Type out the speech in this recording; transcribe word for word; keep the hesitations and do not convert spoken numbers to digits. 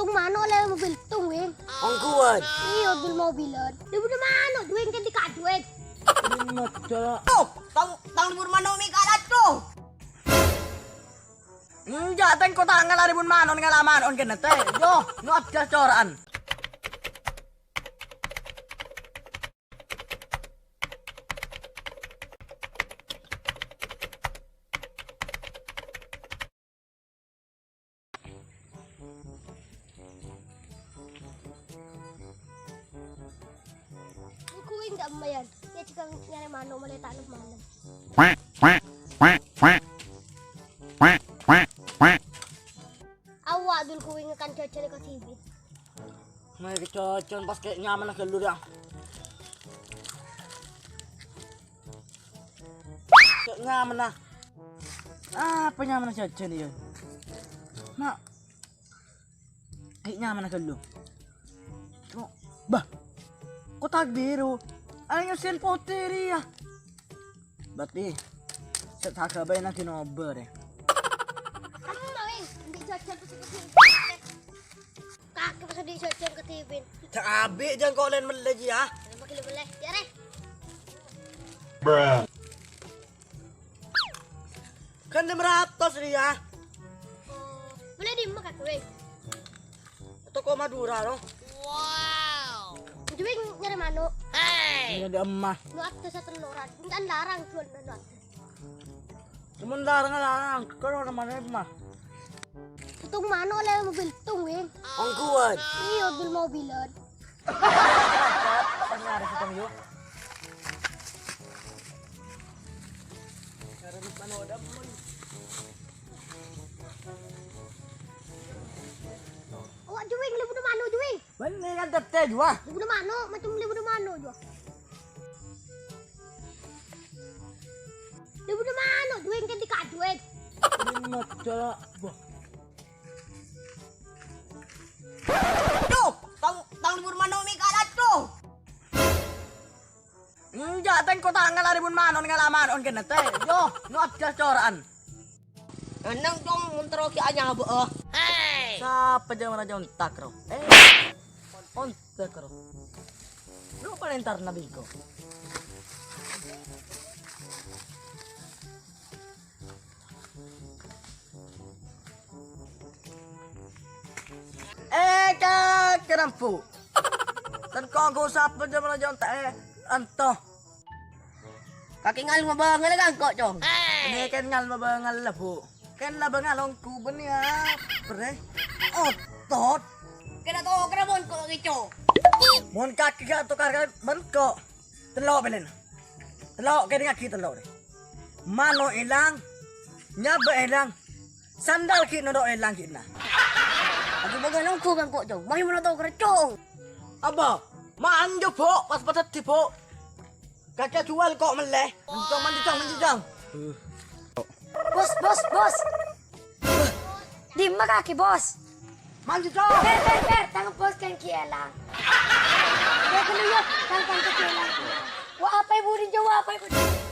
Mano' lè mobil tong, Weng. Ongghuwân. Iyâ, mobil-mobilan. Lè bâdâ mano', Weng, kan dikadhuwèn. Ini masalah. Tuh, tang, tang lebur mano' mi' karato. Enjâ', tèngko tangan lari bun mano' ngala' mano' kènè, tè. Yo, no abdal cora'an. Engko' enggak lumayan. Ya, jika nyari mano' mulai tak malem. Awak dul kuwi ngekan jajan ka T V. Mè' kecocon pas kè' nyamanna ghâllu, ya. Kè' nyamanna. Apa nyamanna jajan, ya? Mak. Kè' nyamanna ghâllu. Kok, bah. Kotak biru. Ayo sen putih, ya. Berarti sè ta' ghâbây nanti nober, ya. Kamu mau, Weng? Ambil jajan terus ke T V. Kakek pas di jajan ke T V. Ta' abik jang kok lain mellè, ji, ya. Apa kilo mellè? Ya, Reh. Kan lima ratus, Ri, ya. Oh, mellè di mana, Weng? Toko Madura, no? Wow. Itu, Weng, nyari mano'. Ini ada emas. Lu ada satu orang. Enggak larang, jual mano' ada. Cuman larang-larang, kalau namanya mah. Tong mano' lè mobil tong, Weng. Ongghuwân. Iyâ, mobil-mobilan. Apa nyari si tong, yo? Nyari mano' ada, Mon. Awak juwèng, lè bâdâ mano' juwèng. Bânnè kan tètè juwa. Lè bâdâ mano', macem lè bâdâ mano' juwa. Lè bâdâ mano' juwèng kan dikadhuwèn. Ini masalah, wah. Duh, tang, tang lè bâdâ mano' mi' karato. Enjâ', tèngko tangan lari bun mano' ngala' mano' kènè, tè. Yo, no abdal cora'an. Neng, Cong, mon terro ghi' anyabâ'â. Sapa jhâ' mara ontak, ro? Eh, ontak, ro. Lu paling tar nabi ko. Eh, ka-, kerempu. Tèngko ghu sapa jhâ' mara ontak, eh, anto. Kakè ngal mabângal kan kok, Cong? Ini kan ngal mabângal la, Bu. Kan la bângal ongghu bânnè ya, bre. Otot. Kèna tokara mon kok ngeco. Mon kakè ghi' tokar kan bân kok. Tello' pèlèna. Tello' kèdingngaghi tello' rè. Mano' èlang, nyabâ' èlang, sandal ghi' noro' èlang ghi'na. Aku bângal ongghu kan kok, Cong. Mayu mano' tokara, Cong. Apa? Manjo, Bu, pas padâddhi, Bu. Kakè juwâl kok mellè. Manjeng, manjeng, manjeng. Bos, bos, bos. Dimma kakè, Bos? Manjeng. Per, per, per, tang bos kan ghi' èlang. Ya, ghâllu, ya, tang, tang ghi' èlang. Wa apa ibu dinjo, wa apa ibu dinjo?